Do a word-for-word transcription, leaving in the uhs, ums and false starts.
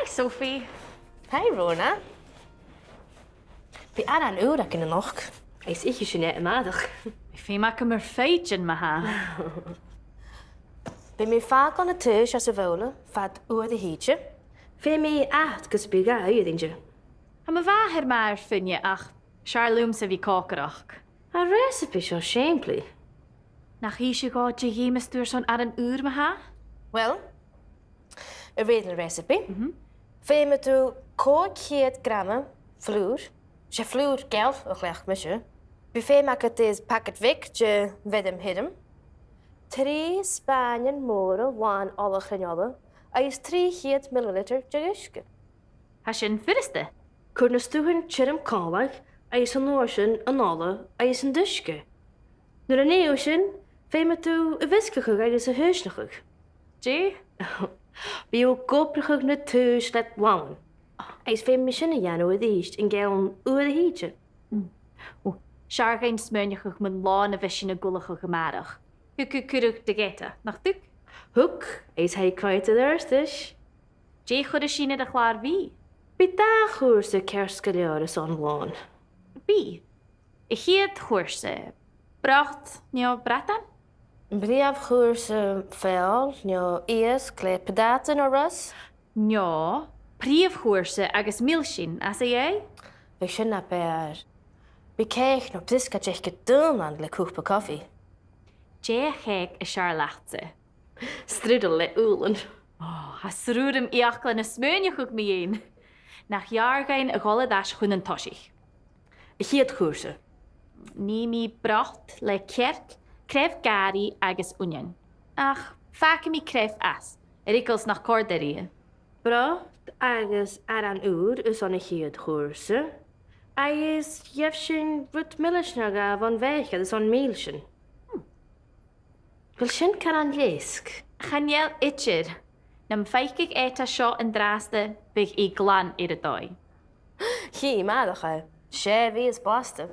Sophie. Hi, Rona. Bidh aran ùr againn a-nochd. Is ith sinn e a-màireach. Bidh feum agam air fèidean, ma-thà. Bidh mi a' fàgail na taois às a' bhobhla fad uair a thìde. Feumaidh mi ad gus am bi e gu h-àraidh. Tha mo mhàthair math air fuine ach 's fheàrr leamsa a bhith còcaireachd. An recipe seo sìmplidh. Nach innis sinn dhomh dè dh'fheumas tu airson aran ùr, ma-thà? Well, a rèir na recipe, feumaidh tu còig ceud grama flùr, 's e flùr geal a chleachd mise, bidh feum agad air pacaid bheag de mheirm thioram, trì spàinean mòra làn ola chruinn-ola, agus trì cheud millilitir de dh'uisge. Tha sin furasta. Cuir na stuthan tioram còmhla, agus an uair sin an ola agus an t-uisge. Nuair a nì thu sin, feumaidh tu a mheasgachadh agus a thùsnachadh. Dè? Bidh thu ag obrachadh na taois leat làn. Agus feumaidh mi sin a dhèanamh a-rithist an ceann uair a thìde. Ò, 's fheàrr dhuinn smaoineachadh mun làn a bhios sinn a' gabhail a-màireach. Thug thu cuireadh do gheata, nach tug? Thug, is tha e a' coimhead air adhart. Dè chuireas sinn air a' chlàr-bhì? Bidh dà chùrsa ceart gu leòr airson làn. Bidh. A' chiad chùrsa, brot no bradan? Prìomh chùrsa, feòil no iasg le peatáit no rus? No prìomh chùrsa agus mìlsean às a dhèidh? Bidh sin na b' fheàrr. Bidh cèic no briosgaid aice daonnan le cupa cofaidh. Dè a' chèic as fheàrr leatsa? Strudel le ùbhlan. Ò, tha srùram fhiaclan a' smaoineachadh mu dheidhinn. Nach fheàrr dhuinn a dhol air ais chun an toisich? A' chiad chùrsa. Nì mi brot le cearc, craobh gàrraidh agus uinnean. Ach fàgaidh mi craobh às, air eagal 's nach còrd e rithe. Brot agus aran ùr airson a' chiad chùrsa, agus gheibh sinn rud milis no dhà bhon bhèicear airson mìlsean. Hmm. A bheil sin caran leisg? Chan eil idir. Nam faiceadh esan seo an-dràsta, bhiodh e glan air a dòigh. Chì mi a-màireach e. Seo a bhios blasta.